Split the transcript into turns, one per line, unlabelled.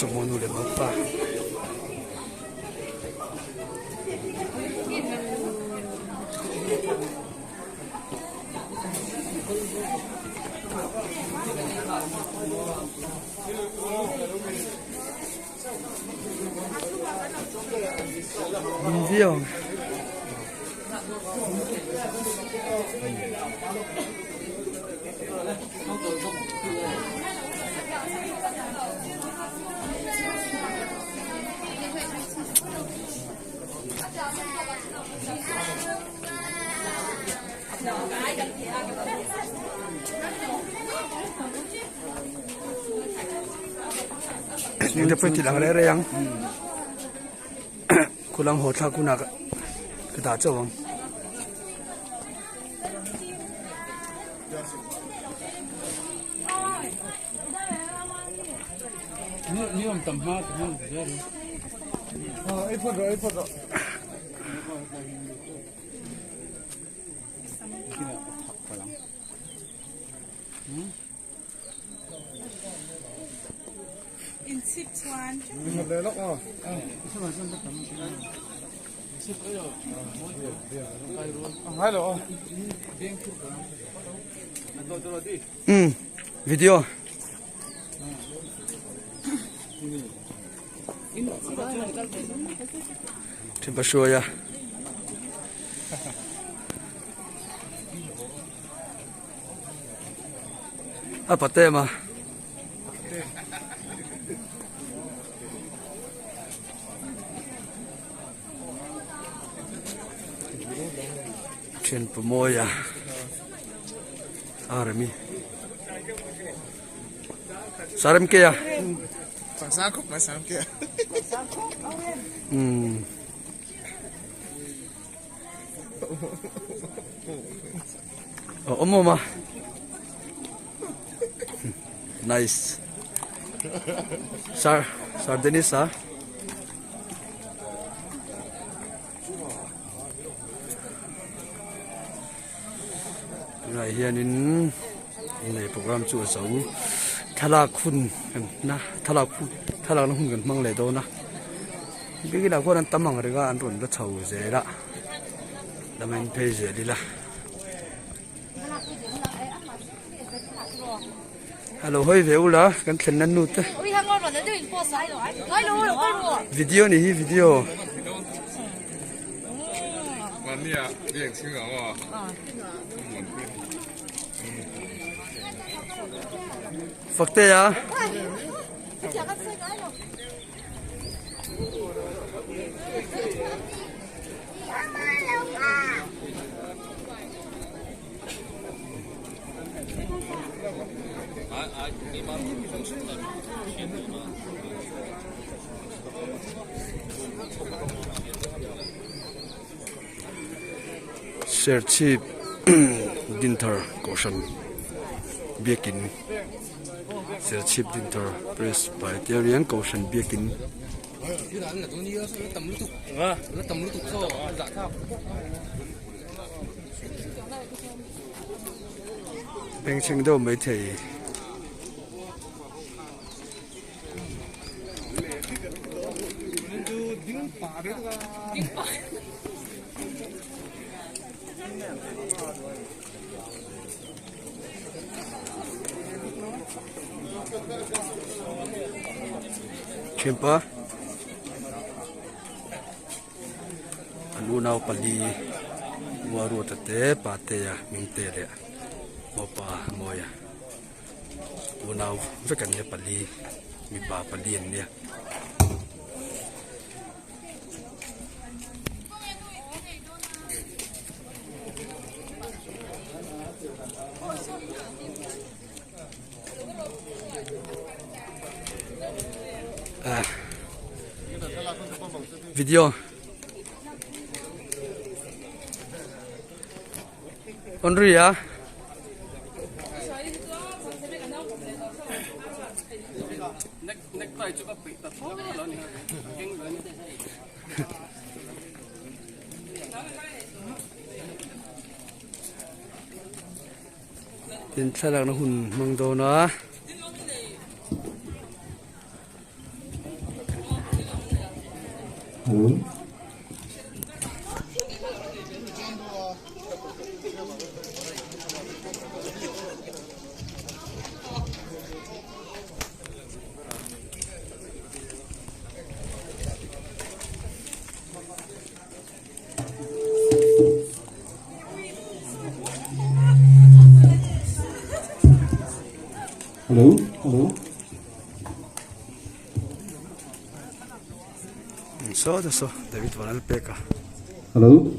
chu monu leh mopa. Ding viau ang. Eng te pawh ti lang reng reng ang khulam haw thlak hunah ka dah chauh ang. Um video Thian pa hruai a. A pate ma. Thian pa mawi a. Army. Sarem ke a. Um. Awm awm a nice sir sir Dennis a tunah hianin inneih program chu a zo thlalak hun kan na thlalak hun thlalak na hun kan hmang leh dawn a biakin ah khuan an tam ang reng a an rawn la chho zel a lamain phei zel ila alo hawi ve ula kan thlen na nu te video ni hi video Faktea Serchhip Dinthar Kohhran biakin Serchhip Dinthar Presbyterian Kohhran biakin. Bengchheng deuh maithei. Thianpa an unau pali Ruaruata te Patea Hmingtea leh Mawpa Mawia unau vek an nia pali mipa pali an nia. Video Onri a Tin thlalakna hun hmang dawn a.
Hello. Hello. Hello.
Saw te saw David Vanlalpeka.
Hello.